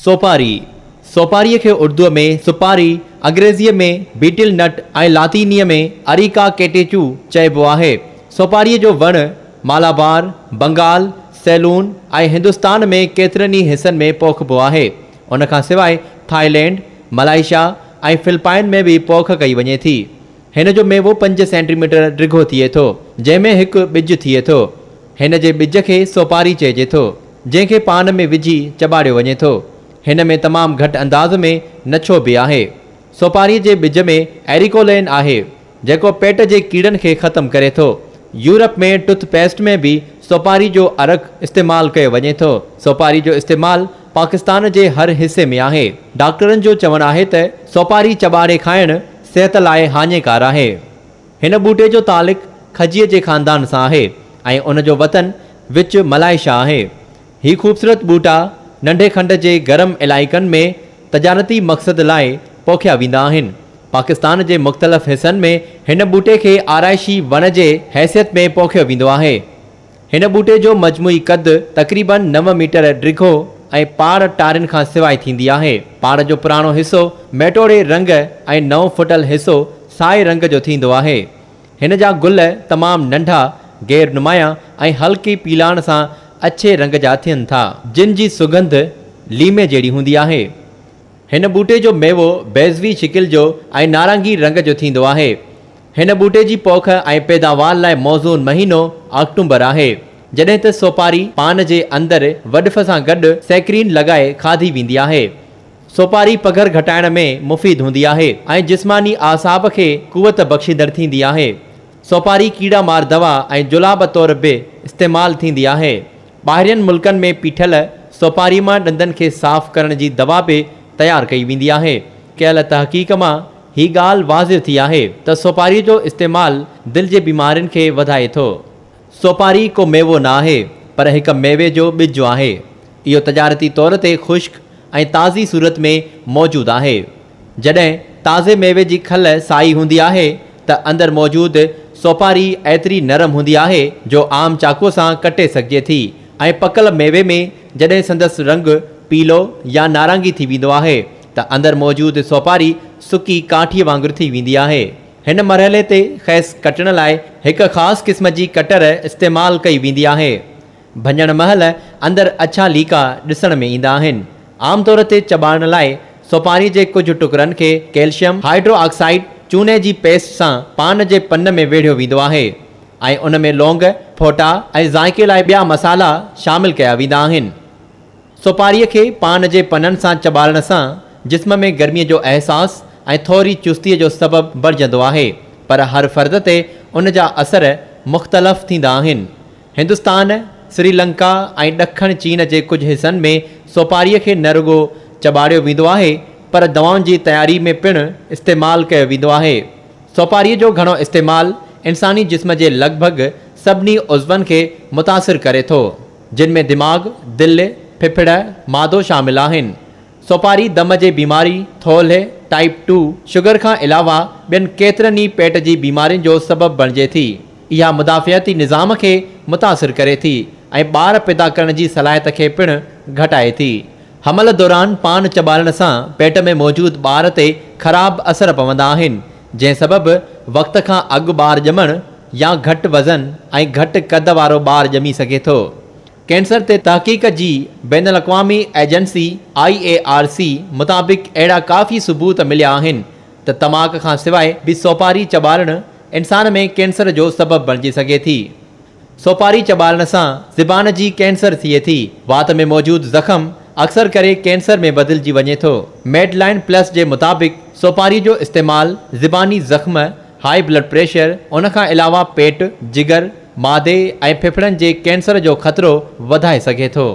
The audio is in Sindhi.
سوپاري، سوپاريء کي اردوء ۾ سپاري، انگريزيء ۾ بيٽل نٽ ۽ لاطينيء ۾ اريڪا ڪيٽيچو چئبو آهي. سوپاريء جو وڻ مالابار، بنگال، سيلون ۽ هندستان ۾ ڪيترن ئي حصن ۾ پوکبو آهي. ان کان سواء ٿائيلينڊ، ملائيشيا ۽ فلپائن ۾ به پوک ڪئي وڃي ٿي. هن جو ميوو پنج سينٽي ميٽر ڊگهو ٿئي ٿو، جنهن ۾ هڪ ٻج ٿئي ٿو. هن جي ٻج کي سوپاري چئجي ٿو، جنهن کي پان ۾ وجهي چٻاڙيو وڃي ٿو. هن ۾ تمام گهٽ انداز ۾ نڇو به آهي. سوپاريء جي ٻج ۾ ايريڪولين آهي، جيڪو پيٽ جي ڪيڙن کي ختم ڪري ٿو. يورپ ۾ ٽوٿ پيسٽ ۾ به سوپاري جو عرق استعمال ڪيو وڃي ٿو. سوپاري جو استعمال پاڪستان جي هر حصي ۾ آهي. ڊاڪٽرن جو چوڻ آهي ته سوپاري چٻاڙي کائڻ صحت لاء هاڃيڪار آهي. هن ٻوٽي جو تعلق کجيء جي خاندان سان آهي ۽ ان جو وطن وچ ملائيشيا آهي. هي خوبصورت ٻوٽا ننڍي کنڊ جي گرم علائقن ۾ تجارتي مقصد لاء پوکيا ويندا آهن. پاڪستان جي مختلف حصن ۾ هن ٻوٽي کي آرائشي وڻ جي حيثيت ۾ پوکيو ويندو آهي. هن ٻوٽي جو مجموعي قد تقريباً نو ميٽر ڊگهو ۽ پاڙ ٽارين کان سواء ٿيندي آهي. پاڙ جو پراڻو حصو ميٽوڙي رنگ ۽ نئون ڦٽل حصو سائي رنگ جو ٿيندو آهي. هن جا گل تمام ننڍا، غير نمايان ۽ هلڪي پيلاڻ سان اڇي رنگ جا ٿين ٿا. جن جي سڳنڌ ليمي جهڙي هوندي آهي. هن ٻوٽي جو ميوو بيضوي شڪل جو ۽ نارنگي رنگ جو ٿيندو آهي. هن ٻوٽي جي پوک ۽ پيداوار لاء موزون مهينو آڪٽومبر آهي. جڏهن ته سوپاري پان جي اندر وڏف سان گڏ سيڪرين لڳائي کاڌي ويندي آهي. سوپاري پگهر گهٽائڻ ۾ مفيد هوندي آهي ۽ جسماني اعصاب کي قوت بخشيندڙ ٿيندي آهي. سوپاري ڪيڙا مار دوا ۽ جلاب طور به استعمال ٿيندي آهي. ٻاهرين ملڪن ۾ پيٺل سوپاري مان ڏندن کي صاف ڪرڻ جي دوا به تيار ڪئي ويندي آهي. ڪيل تحقيق مان هي ڳالهه واضح ٿي آهي ته سوپاري جو استعمال دل جي بيمارين کي وڌائي ٿو. سوپاري ڪو ميوو نه آهي پر هڪ ميوي جو ٻج آهي. اهو تجارتي طور تي خشڪ ۽ تازي صورت ۾ موجود آهي. جڏهن تازي ميوي جي کل سائي هوندي آهي ته اندر موجود سوپاري ايتري نرم هوندي آهي جو عام چاقوء سان ڪٽي سگهجي ٿي ۽ پڪل ميوي ۾ جڏهن سندس رنگ پيلو يا نارنگي ٿي ويندو آهي ته اندر موجود سوپاري سڪي ڪاٺيء وانگر ٿي ويندي آهي. هن مرحلي تي کيس ڪٽڻ لاء هڪ خاص قسم جي ڪٽر استعمال ڪئي ويندي آهي. ڀڃڻ مهل اندر اڇا ليڪا ڏسڻ ۾ ايندا آهن. عام طور تي چٻاڙڻ لاء سوپاري جي ڪجهه ٽڪرن کي ڪيلشم هائيڊرو آڪسائيڊ چوني جي پيسٽ سان پان جي پن ۾ ويڙهيو ويندو آهي ۽ ان ۾ لونگ، ڦوٽا ۽ ذائقي لاء ٻيا مصالحا شامل ڪيا ويندا آهن. سوپاريء کي پان جي پنن سان چٻاڙڻ سان جسم ۾ گرميء جو احساس ۽ ٿوري چستيء جو سبب بڻجندو آهي پر هر فرد تي ان جا اثر مختلف ٿيندا آهن. هندستان، سري لنڪا ۽ ڏکڻ چين جي ڪجهه حصن ۾ سوپاريء کي نه رڳو چٻاڙيو ويندو آهي پر دوائن جي تياري ۾ پڻ استعمال ڪيو ويندو آهي. سوپاريء جو گهڻو استعمال انساني جسم جي لڳ ڀڳ سڀني عضون کي متاثر ڪري ٿو، جن ۾ دماغ، دل، ڦڦڙ، معدو شامل آهن. سوپاري دم جي بيماري، ٿولهه، ٽائيپ ٽو، شگر کان علاوه ٻين ڪيترن ئي پيٽ جي بيمارين جو سبب بڻجي ٿي. اها مدافعتي نظام کي متاثر ڪري ٿي ۽ ٻار پيدا ڪرڻ جي صلاحيت کي پڻ گهٽائي ٿي. حمل دوران پان چٻاڙڻ سان پيٽ ۾ موجود ٻار تي خراب اثر پوندا آهن، جنهن سبب وقت کان اڳ ٻار ڄمڻ يا گهٽ وزن ۽ گهٽ قد وارو ٻار ڄمي سگهي ٿو. ڪينسر تي تحقيق جي بين الاقوامي ايجنسي، آء اي آر سي، مطابق اهڙا ڪافي ثبوت مليا آهن ته تماڪ کان سواء به سوپاري چٻاڙڻ انسان ۾ ڪينسر جو سبب بڻجي سگهي ٿي. سوپاري چٻاڙڻ سان زبان جي ڪينسر ٿئي ٿي. وات ۾ موجود زخم اڪثر ڪري ڪينسر ۾ بدلجي وڃي ٿو. ميڊ لائن پلس جي مطابق سوپاري جو استعمال زباني زخم، هائي بلڊ پريشر، ان کان علاوه پيٽ، جگر، معدي ۽ ڦڦڙن جي ڪينسر جو خطرو وڌائي سگهي ٿو.